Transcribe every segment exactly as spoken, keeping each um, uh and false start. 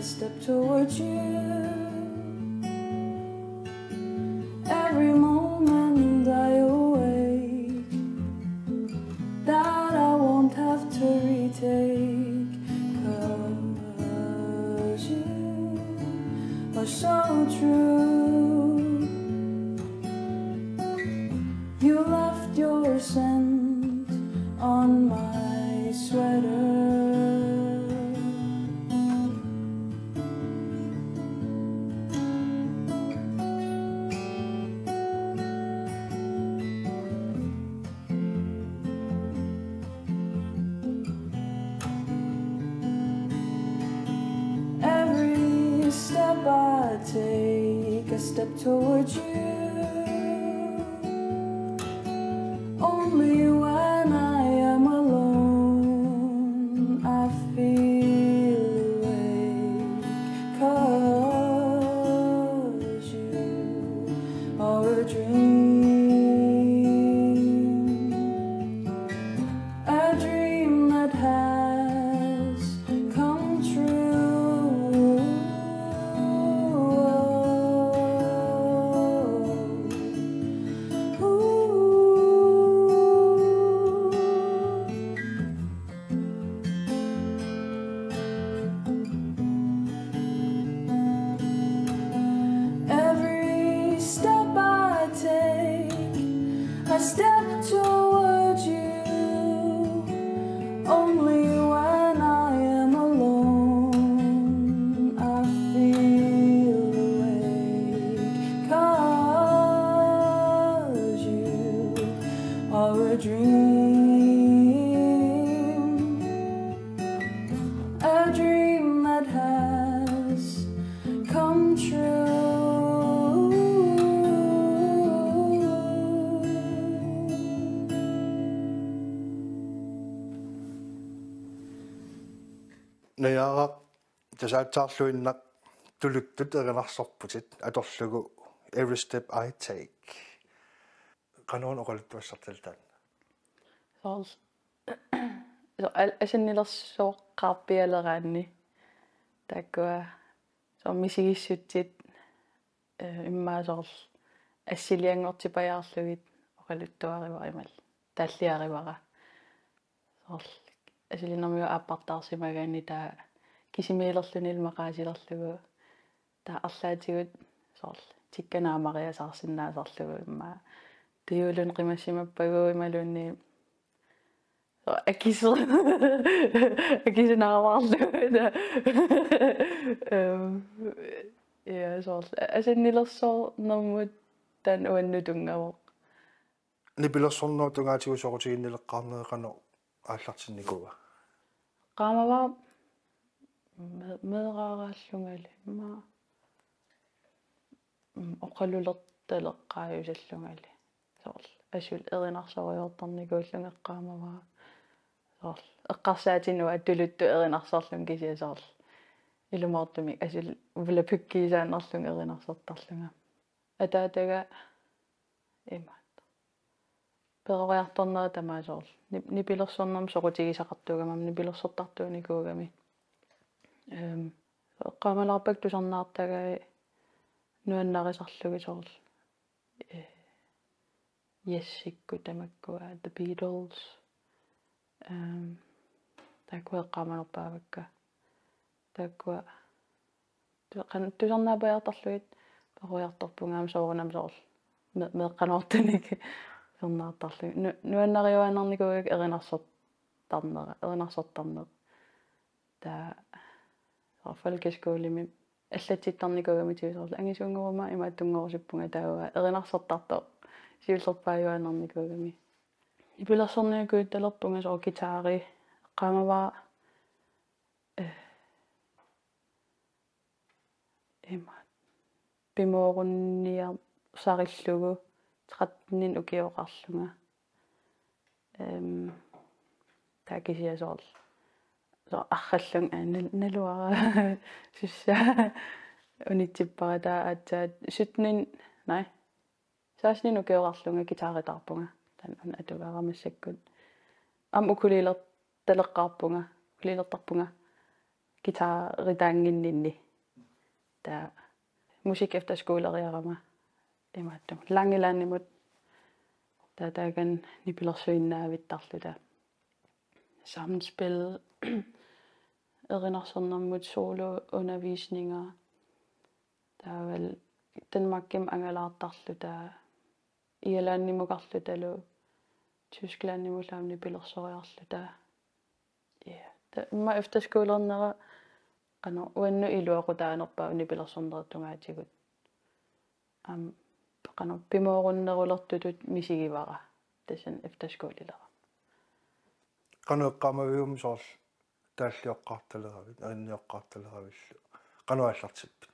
Step towards you. Every moment I awake, that I won't have to retake. 'Cause you are so true. You left your scent on my sweater. Every step I take, a step towards you. Only when I am alone, I feel awake. 'Cause you are a dream, a dream that has come true. Ooh. Every step I take, I step towards you. Only when I am alone, I feel awake. 'Cause you are a dream, a dream that has come true. Najaaraq, tassa aatsaarluinnaq tuluttut erinarsorputit atorlugu Every Step I Take. Qanoq oqaluttuassartalik taanna? Soorlu, soorlu al-, asannilersoqqaarpialeraanni. Taakkua soorlu misigissutsit, eh, immaqa soorlu assilianngortipajaarlugit oqaluttuarivara imaluunniit taalliarivara. Soorlu asiliinermigut aappartaarsimagaanni taava kisimiilerluni maqaasilerlugu. Taava arlaatigut soorlu tikka naamariasaarsinnaasarlugu immaqa. Tujuuluni qimassimappagu imaluunniit soorlu akisu-, akisunaavaarlugu. Ehm, ja, soorlu asannilersornermut taanna uannut tunngavoq. Nipilersornerup tungaatigut soqutiginnileqqaarneri qanoq aallartinnikuua? Eqqaamavara me-, meeraaraallungali immaqa, mm, oqalulertaleqqaajusallungali. Soorlu asuli erinarsorujoortarnikuullunga eqqaamavara. Soorlu eqqarsaatinut tuluttut erinarsorlunga kisianni soorlu ilumoortumik asuli ulla pikkiisaannarlunga erinarsortarlunga. Ataataga imaattoq. Peroriartornera tamaat soorlu. Nip-, nipilersornermut soqutigisaqartuugami, nipilersortartuunikuugami. Ehm, eqqaamalaarpakka tusarnaartagai nuannarisarlugit soorlu. Eh, Yesikkut tamakkua, The Beatles. Ehm, taakkua eqqaamanerpaavakka. Taakkua tu-, qan-, tusarnaapajaartarlugit peroriartorpunga aamma soorunami soorlu me-, meeqqanoortunik uternaartarlugit. Nu-, nuannariuaannarnikuugakku erinarsortarnera, erinarsortarneq. Taava soorlu folkeskolemi allatsittarnikuugamitigit soorlu angisuunngoruma imaattunngorusuppunga taava erinarsortartoq siullerpaajuaannarnikuugami. Nipilersornerup kujuttalerpunga soorlu guitari eqqaamavara, eh, imaat. Pimoorunniarsarillugu tretten ukioqarlunga. Ehm, taava kisianni soorlu. Soorlu arrallunga, aa, nal-, naluara sussa unitsippara taava aatsaat sytten, nej, seksten ukioqarlunga guitaritaarpunga. Taanna una atugaara massakkut. Aamma ukulelertaleqqaarpunga, ukulelertarpunga. guitaritaannginninni. Taava musik efterskoleriarama imaattumik Langelandimut. Taava taakani nipilersuinnaavittarluta. Samspil, erinarsornermut soloundervisninga. Taavalu Danmarkimi angalaartarluta, Irlandimukarlutalu, Tysklandimullu aamma nipilersoriarluta. Ja, ta-, immaqa efterskolernera qanoq uannut iluaqutaanerpaavoq nipilersornerit tungaatigut. Aamma qanoq pimoorunnerulertutut misigivara tassani efterskolelerama. Qanoq eqqaamaviuk soorlu taallioqqaartaleravit, erinioqqaartaleravit? Qanoq aallartippit?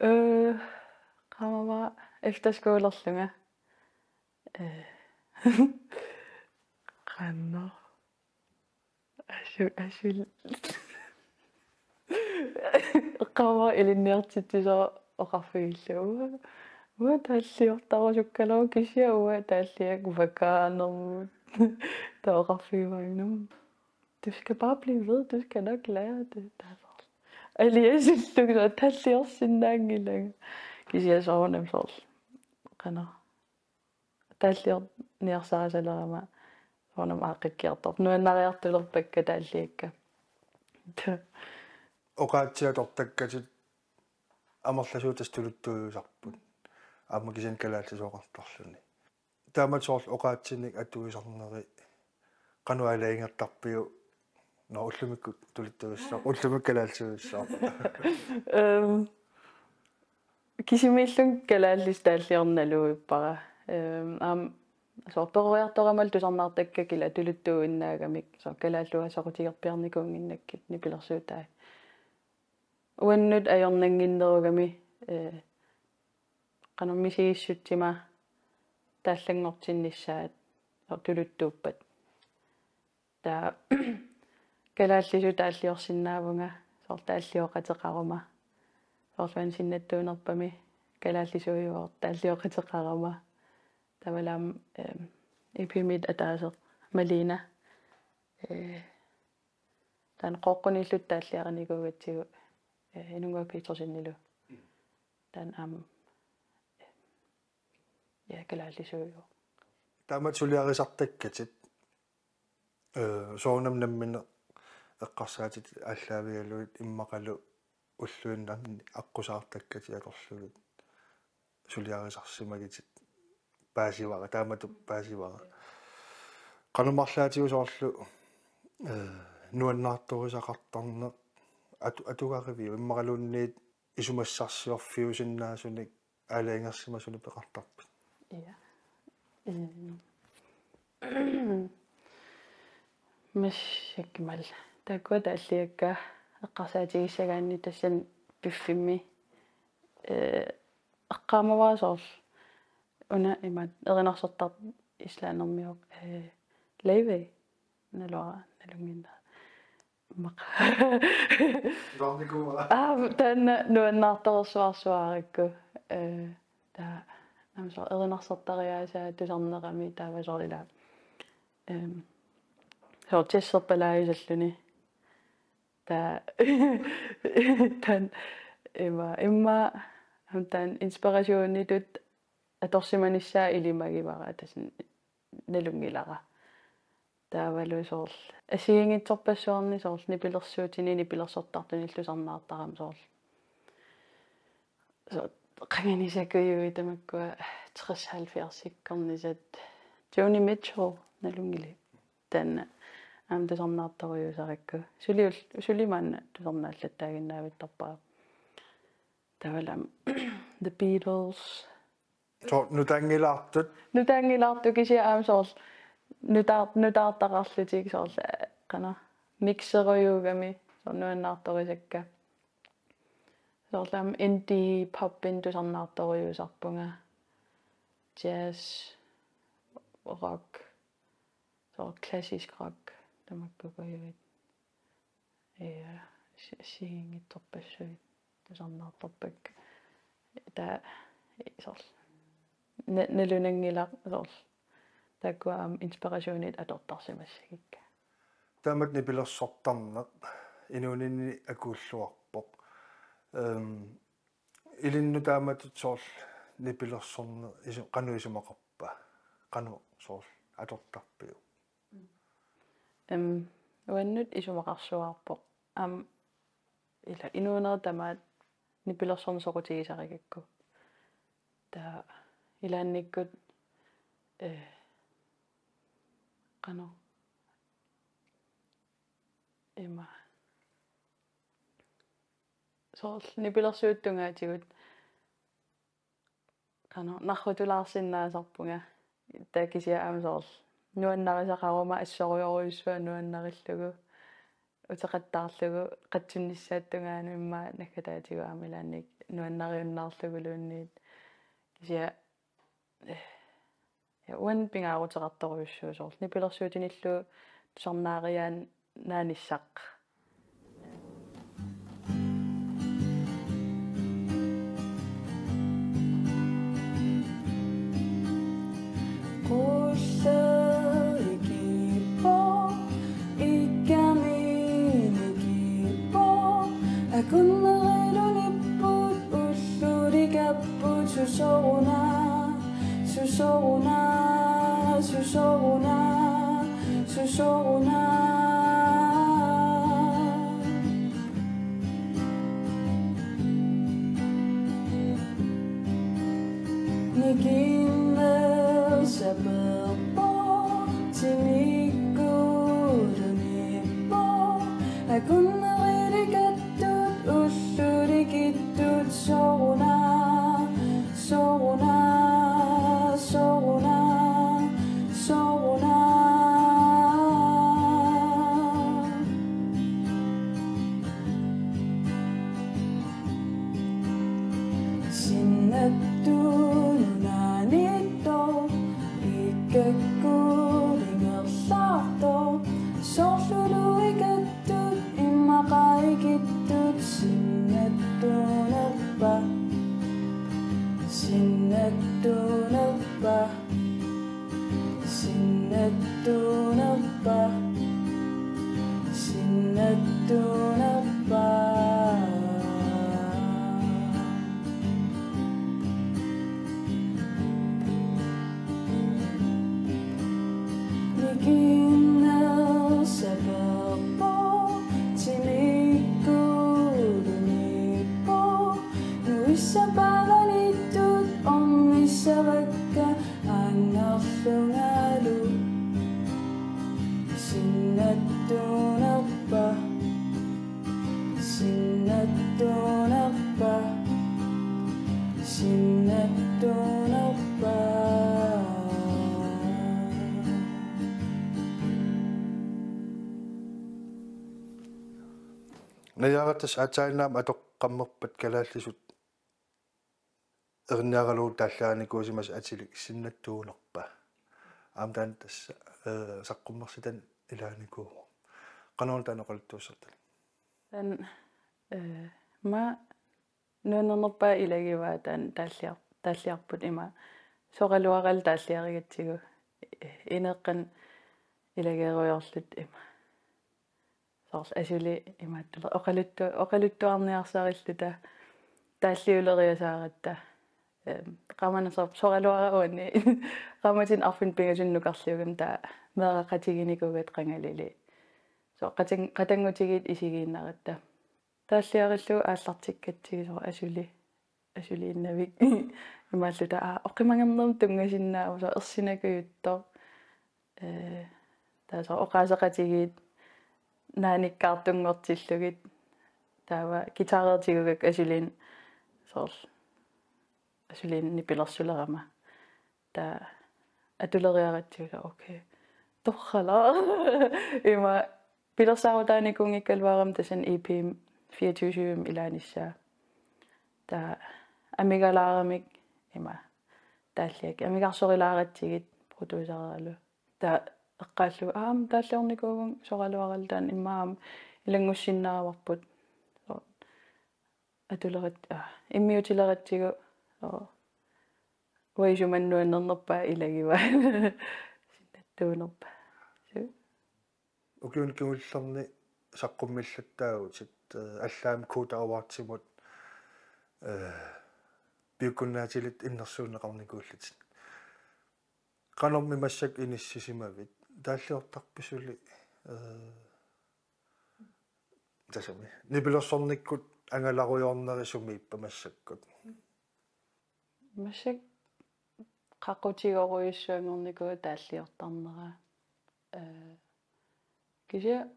Øh, qaamavara efterskolerlunga. Øh, qanoq. Asu-, asul-. Qaamavara ilinniartitsisara oqarfigillugu. Uanga, uanga taalliortarusukkaluaruma, kisianni uanga taalliakka vakaanermut. Taava oqarfigivaannginnama: Du skal bare blive ved, du skal nok lære det. Taava soorlu aliasillugu soorlu taalliorsinnaanngilanga. Kisianni soorunami soorlu qanoq taalliorniarsarisalerama soorunami aaqqikkiartorput. Nuannariartulerpakka taalliakka. Oqaatsit atortakkatit amerlasuut tassa tuluttuujusarput. Aamma kisianni kalaallisuusoqartarluni. Taamatut soorlu oqaatsinik atuisarneri qanoq aalajangertarpiuk? Nå, ullumikkut tuluttuujussuaq, ullumikkut kalaallisuujussuaq. Øhm, kisimiillunga kalaallisut taalliornaluippara. Øhm, aamma soorlu peroriartoramalu tusarnaartakka kila tuluttuuinnaagamik, soorlu kalaallisut soqutigerpiarnikuunnginnakkit nipilersuutaat. Uannut ajornannginnerugami, øh, qanoq misigissutsimik taallanngortinnissaat soorlu tuluttuuppat. Taava kalaallisut taalliorsinnaavunga, soorlu taallioqateqaruma. Soorlu uani sinnattuunerpami kalaallisuujuvoq taallioqateqaruma. Taavalu aamma, øhm, E P-mit ataaseq Malina, øh, taanna Qooqquniilluta taalliarinikuugatsigu, øh, Inunnguaq Petersenilu. Taanna aamma, øh, ja, kalaallisuujuvoq. Taamatut suliarisartakkatit, øh, soorunami nammineq eqqarsaatit aallaavigalugit immaqalu ulluinnarni aqqusaartakkatit atorlugit suliarisarsimagitit paasivara, taamatut paasivara. Qanormaarlaatigut soorlu, øh, nuannaartorisaqartarneq atu-, atugariviuk, immaqaluunniit isumassarsiorfiusinnaasunik aalajangersimasunik peqartarpit? Ja. Øh. Massakkut aamma taakkua taalliakka eqqarsaatigissagaanni tassani piffimmi, øh, eqqaamavara soorlu una imaattoq erinarsortartoq islandimioq, øh, Laufey. Naluara, nalunngilara. Immaqa. Nuannikuuara. Aa, taanna nuannaartorsuarsuarakku. Øh, taava aamma soorlu erinarsortariaasaa tusarnerami taava soorlu ila. Øhm, soorlu jazz-erpalaajusalluni. Taava taanna immaqa, immaqa aamma taanna inspirationitut atorsimanissaa ilimagivara, tassani nalunngilara. Taavalu soorlu assigiinngitsorpassuarni soorlu nipilersuutini nipilersortartunillu tusarnaartarama soorlu. Soorlu qanganisakujuit tamakkua tres halvfjerdsikkornisat. Joni Mitchell nalunngilaq. Taanna aamma tusarnaartorujuusarakku. Suli ul-, suli maanna tusarnaallattaaginnaavittarpara. Taavalu aamma The Beatles. Soorlu nutaanngilaartut. Nutaanngilaartut kisianni aamma soorlu nutaar-, nutaartaqarlutik soorlu, øh, qanoq mixerujuugami soorlu nuannaartorisakka. Soorlu aamma indie poppinut tusarnaartorujuusarpunga. Jazz, rock, soorlu klassisk rock, tamakkuujuit. Ja, si-, assigiinngitsorpassuit tusarnaartarpakka. Taava soorlu na-, nalunanngilaq soorlu. Taakkua aamma inspirationit atortarsimassagikka. Taamatut nipilersortarneq inuuninni akuulluarpoq. Ehm, ilinnut taamatut soorlu nipilersorneq isu-, qanoq isumaqarpa? Qanoq soorlu atortarpiuk? Em, uannut isumaqarsuaarpoq. Am, ila inuunerit tamaat nipilersorneq soqutigisarigakku. Taava ilaannikkut, eh, qanoq ima. Soorlu nipilersuutit tungaatigut qanoq narrutulaarsinnaasarpunga. Taava kisianni aamma soorlu nuannarisaqaruma assorujorujussuaq nuannarillugu. Uteqattaarlugu qatsunnissaata tungaanut immaqa naggataatigut aamma ilaanni nuannariunnaarluguluunniit. Kisianni, eh, ja, uannut pingaaruteqartorujussuuvoq soorlu nipilersuutinillu tusarnaariaannaanissaq. Qullerikiippoq, ikkaminikiippoq, akunnerilunipput ullulikapput susoruna, susoruna, susoruna, susoruna. Nikinnersaperpoq, timikkutuniippoq, akunnerilikattut ullulikittut soruna, soruna, soruna, soruna. Sinnattut nunaanittoq, ikkakkut ingerlaartoq, soorlulukkattut immaqa ikittut sinnattuunerpa, sinnattuunerpa. Sinnattuunerpa, sinnattuunerpa. Nikinnersaperpoq, timikkutuniippoq, nuissapalanittut ornissavakka, annerlungalu. Sinnattuunerpa, sinnattuunerpa, sinnattuunerpa. Najaaratas aatsaannguaq atoqqammerpat kalaallisut erinniaralugu taalliarinikuusimasoq atilik sinnattuunerpa. Aamma taanna tassa, eh, saqqummersitani ilaanikuuvoq. Qanoruna taanna oqaluttuassartalik? Taanna, eh, ima nuannernerpaaq ilagivaa taanna taalliar-, taalliarput ima soraluaralu taalliarigatsigu, eh, ineeqqanik ilageerujoorluta ima. Soorlu asuli imaattuler-, oqaluttu-, oqaluttuarniarsarilluta taalliuleriasaaratta. Ehm, qamanasarp soraluara uani. Qaammatini arfineq-pingasunut nukarliugami taava meeraqatiginikuugatta qangalili. Soorlu qatan-, qatanngutigiit isigiinnaratta. Taalliarillugu aallartikkatsigu soorlu asuli. Asuliinnavik. Imaalluta, aa, oqimangernermik tunngasinnaavoq, soorlu ersinakujuttoq. Eh, taava soorlu oqaaseqatigiit naanikkaartunngortillugit. Taava guitareertigigakku asuliin soorlu asuliin nipilersulerama. Taava atuleriaratsigu, okay. Torralaa. Ima pilersaarutaanikuunngikkaluarama tassani E P-mi fireogtyve syv-imi ilaanissaa. Taava amigalaaramik ima taalliak-, amigarsorilaaratsigit producereralu. Taava eqqaallugu, aamma taalliornikuuvunga soraluaralu taanna immaqa aamma ilanngussinnaavarput. Soorlu atulerat-, aa, immiutileratsigu, oo, uanga isumanna nuannernerpaaq ilagivaa. Sinnattuunerpa. Suu. Ukiuni kingullerni saqqummillattaavutit, eh, allaammi Koda Awardsimut, eh, piukkunnaatilik innersuunneqarnikuullutit. Qanormi massakkut inissisimavit? Taalliortarpit suli, eh, tassami nipilersornikkut angalarujoornerit sumiippat massakkut? Massakkut qaqutigoorujussuanngornikuuvoq taalliortarnera. Eh, kisianni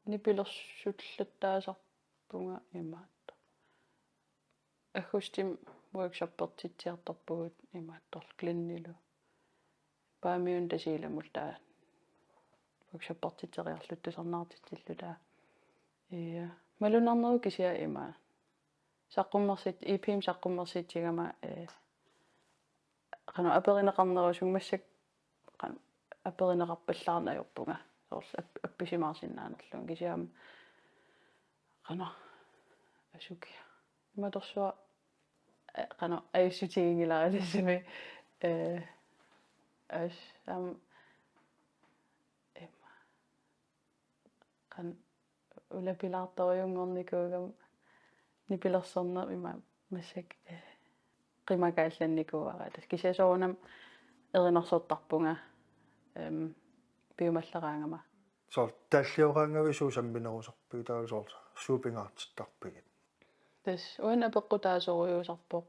nipilersullattaasarpunga imaattoq. Aggustimi workshoppertitsiartorpugut imaattorlu Glennilu. Paamiuna Tasiilamullu taava workshoppertitseriarluta tusarnaartitsilluta. Ja. Malunnarneruvoq kisianni ima. Saqqummersit-, E P-mi saqqummersitigama, eh, qanoq aperineqarnerusunga massakkut qanoq aperineqarpallaarneq ajorpunga. Soorlu ap-, appisimaarsinnaanerlunga kisianni aamma qanoq asukia. Imatorsuaq, eh, qanoq ajussutiginngilara tassami, eh, as-, aamma, em, qanoq ulapilaartorujunngornikuugama nipilersorneq ima massakkut, eh, qimakaallannikuuara. Tassa kisianni soorunami erinarsortarpunga, em, piumalleraangama. Soorlu taalliooraangavit suut samminerusarpigit, taava soorlu suut pingaartittarpigit? Tassa uani apeqqutaasorujussuusarpoq.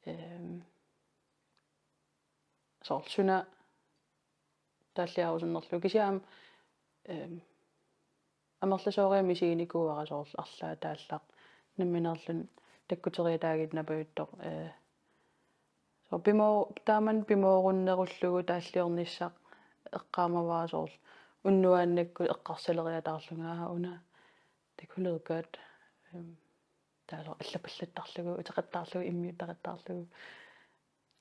Em, soorlu suna taalliarusunnerlugu kisianni aamma, em, amerlasooriarlunga misiginikuuara soorlu arlaat taallaq nammineerluni takkuteriataaginnarpajuttoq, eh, soorlu pimoo-, taamani pimoorunnerullugu taalliornissaq eqqaamavara soorlu unnuaannakkut eqqarsaleriataarlunga, aa, una, det kunne lyde godt, em, taava soorlu allapallattarlugu, uteqattaarlugu, immiuteqattaarlugu.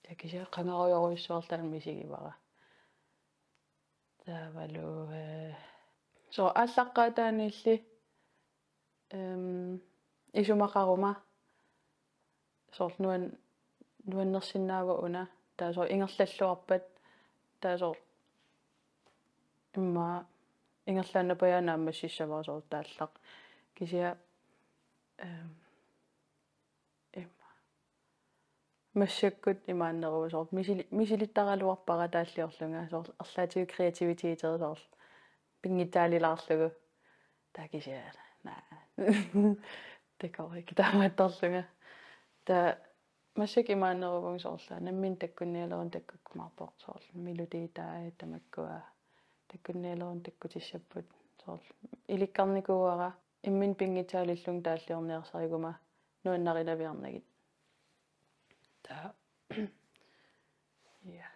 Ja kisianni qangarujorujussuartaanna misigivara. Taavalu, eh, soorlu aallaqqaataaniilli, em, isumaqaruma soorlu nuan-, nuannersinnaavoq una, taava soorlu ingerlalluarpat, taava soorlu immaqa ingerlaannarpajaa naammassissavara soorlu taallaq. Kisianni, em, immaqa massakkut imaanneruvoq soorlu misili-, misilittaraluarpara taalliorlunga soorlu arlaatigut kreativiteti soorlu pinngitsaalilaarlugu. Taava kisianni, naa. Det går ikke, taamaattarlunga. Taava massakkut imaanneruvunga soorlu nammineq takkunnialeruni takkukkumaarpoq soorlu meloditaa tamakkua takkunnialeruni takkutissapput soorlu ilikkarnikuuara imminut pinngitsaalillunga taalliorniarsariguma nuannarinaviarnagit. Taava, ja.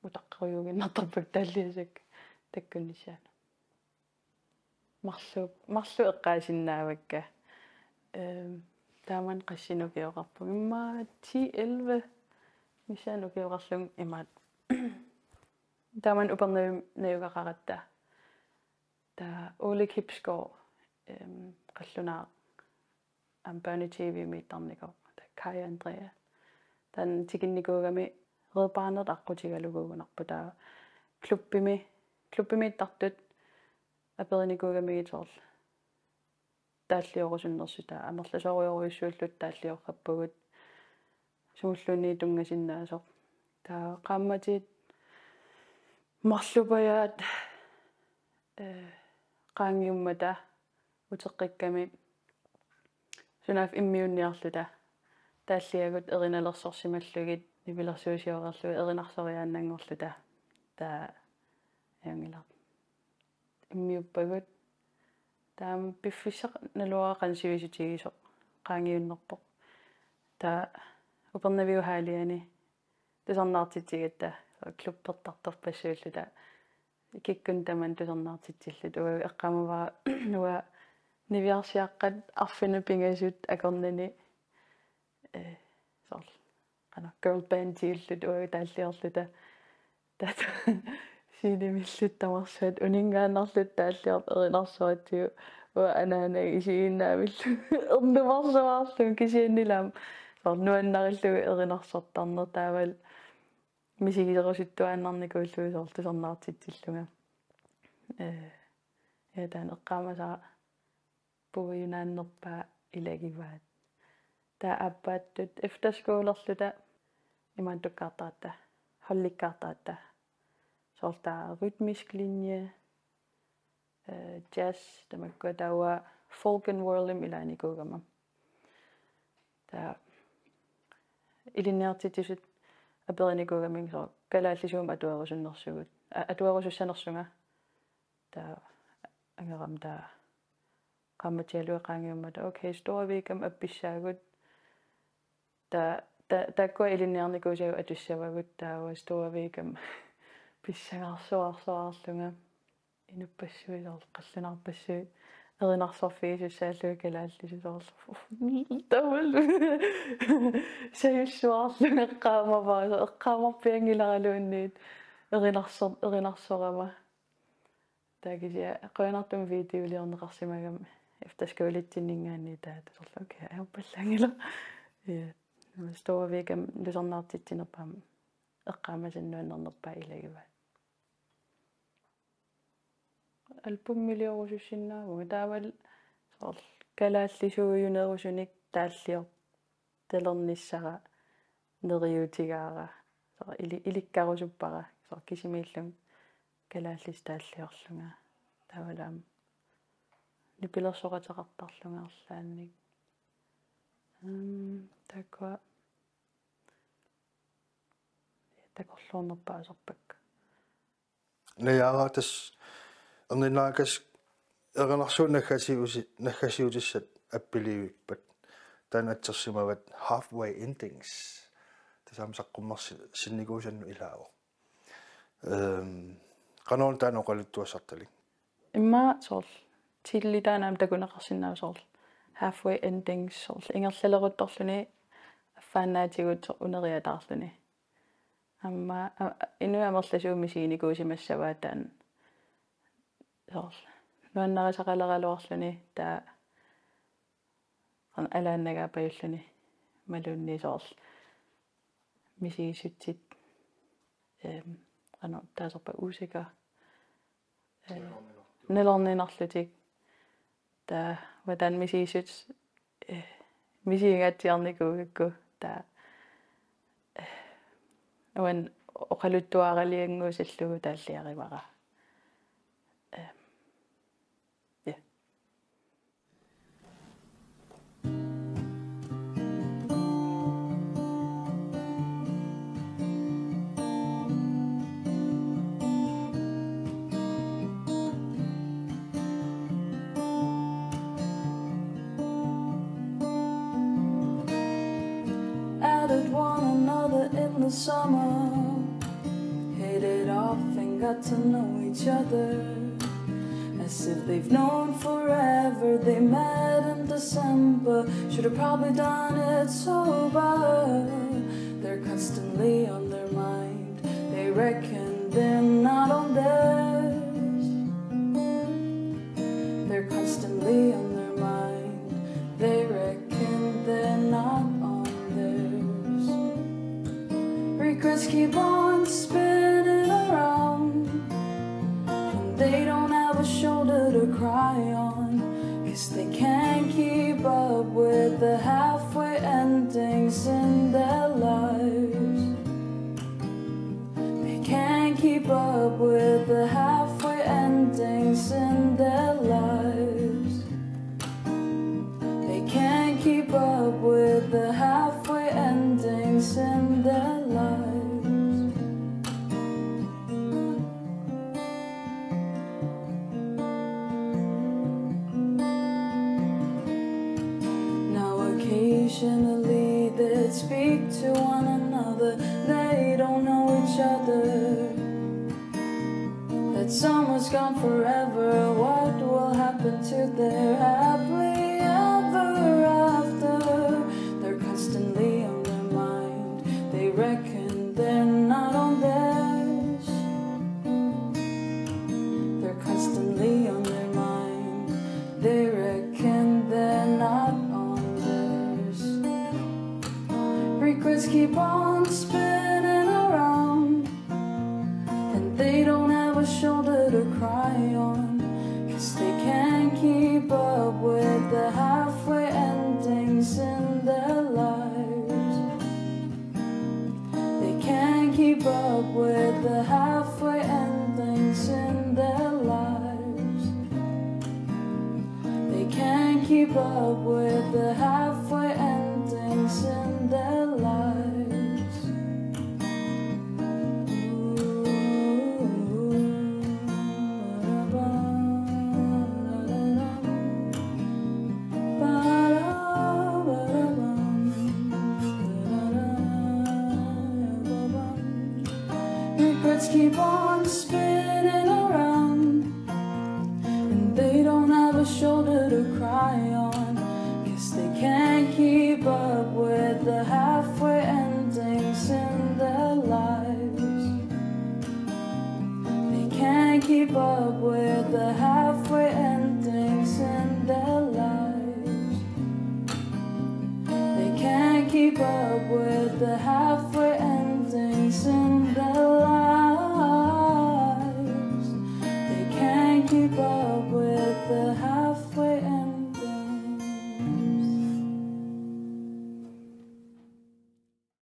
Utaqqerujuuginnartarpakka taalliassakka takkunnissaannut. Marluk, marluk eqqaasinnaavakka. Ehm, taamani qassinik ukioqarpunga? Immaqa ti elleve. Missaani ukioqarlunga imaattoq. Taamani Upernavimmi najugaqaratta. Taava Ole Kibsgaard, ehm, qallunaaq aamma børne-tv-miittarnikoq, taava Kai Andrea. Taanna tikinnikuugami Red Barnet aqqutigalugu uunarpoq, taava klubbimi, klubbimiittartut aperinikuugamigit soorlu taalliorusunnersutaa, amerlasoorujorujussuulluta taalliorrappugut, sumulluunniit tunngasinnaasoq. Taava qaammatit marlupajaat, eh, qaangiummata uteqqikkami sunaaffa immiunniarluta taalliagut erinalersorsimallugit nipilersuusioreerlugit erinarsoriaannanngorluta. Taava ajunngilaq. Immiuppagut. Taava piffissaq naluara qanoq sivisutigisoq qaangiunnerpoq. Taava Upernaviup haaliani tusarnaartitsigatta klubbertartorpassuulluta kikkunnit tamanit tusarnaartitsilluta, uagut eqqaamavara uanga niviarsiaqqat arfineq-pingasut akornanni, eh, soorlu qanoq girl bandiulluta uagut taalliorluta. Taava scenemilluta tamarsuatta uninngaannarluta taalliorluta erinarsoratsigu, uanga anaanaga isiginnaavillunga ernumarsuarlunga, kisiannili aamma soorlu nuannarillugu erinarsortarneq, taavalu misigerusuttuaannarnikuullugu soorlu tusarnaartitsillunga. Eh, Ja taanna eqqaamasara puigujunaannerpaaq ilagivaat. Taava aappaattut efterskolerluta imaattukkaartaratta, holdikkaartaratta. Soorlu taava rytmisk linje, øh, jazz, tamakkua taava folk and worldimik ilaanikuugama. Taava ilinniartitsisut aperinikuugamik soorlu kalaallisuumik atuerusunnersugut, a-, atuerusussanersunga. Taava angerama taava qaammatit qaangiummata, okay, Store Weekend appissaagut. Taava, ta-, taakkua ilinniarnikuusavut atussavagut, taava Store Weekend pissangarsuarsuarlunga. Inuppassuit soorlu qallunaarpassuit erinarsorfigisussaallugit kalaallisut soorlu. Taavalu sajussuarlunga eqqaamavara, soorlu eqqaamarpianngilaraluunniit erinarsor-, erinarsorama. Taava kisianni qujanartumik videoliorneqarsimagami efterskolitsinninngaanniit taava soorlu, okay, ajorpallaanngilaq. Ja. Store Weekend tusarnaartitsinerpaamik eqqaamasannuannernerpaaq ilagivaat. Albumiliorusussinnaavunga taavalu soorlu kalaallisuujunerusunik taalliortalernissara neriuutigaara. Soorlu ili-, ilikkarusuppara. Soorlu kisimiillunga kalaallisut taalliorlunga. Taavalu aamma nipilersoqateqartarlunga arlaannik. Ehm, taakkua takorluuinerpaasarpakka. Najaara tassa erniinnarakkasi erinarsuup naggasiusi-, naggasiutissat appiliivippat. Taanna atsersimavat Halfway Endings. Tassami saqqummersi-, sinnikuusannut ilaavoq. Ehm, qanoruna taanna oqaluttuassartalik? Immaqa soorlu titli taanna aamma takuneqarsinnaavoq soorlu Halfway Endings soorlu ingerlaleruttorluni affaannaatigut soorlu uneriataarluni. Aamma, a-, a-, inuit amerlasuut misiginikuusimassavaat taanna. Soorlu nuannarisaqaleraluarluni taava qan-, alaannagaapajulluni imaluunniit soorlu misigissutsit, ehm, qanoq taasarpaat uusika, eh, nalorninarlutik. Taava taanna misigissutsit, eh, misigingaatsiarnikuugakku taava, eh, uani oqaluttuaraliannguusallugu taalliarivara. Eh, ja. Added one another in the summer. Hit it off and got to know each other. As if they've known forever. They met in December. Should have probably done it sober. They're constantly on their mind. They reckon they're not on theirs. They're constantly on their mind. They reckon they're not on theirs. Regrets keep on spinning around. And they don't have a shoulder to cry on. 'Cause they can't keep up with the halfway endings in their lives. They can't keep up with the halfway endings in their lives. They can't keep up with the halfway endings in their lives. Now occasionally they'd speak to one another. They don't know each other. That summer's gone forever. What will happen to their happily ever after? They're constantly on their mind. They reckon they're not on theirs. They're constantly on their mind. They reckon they're not on theirs. Regrets keep on spinning around. And they don't have a shoulder to cry on. 'Cause they Keep up with the halfway endings in their lives. Regrets keep on spinning around, and they don't have a shoulder to cry on. Guess they can't keep up with the halfway endings in their lives. They can't keep up with the halfway endings in their lives. They can't keep up with the halfway endings in their lives. They can't keep up.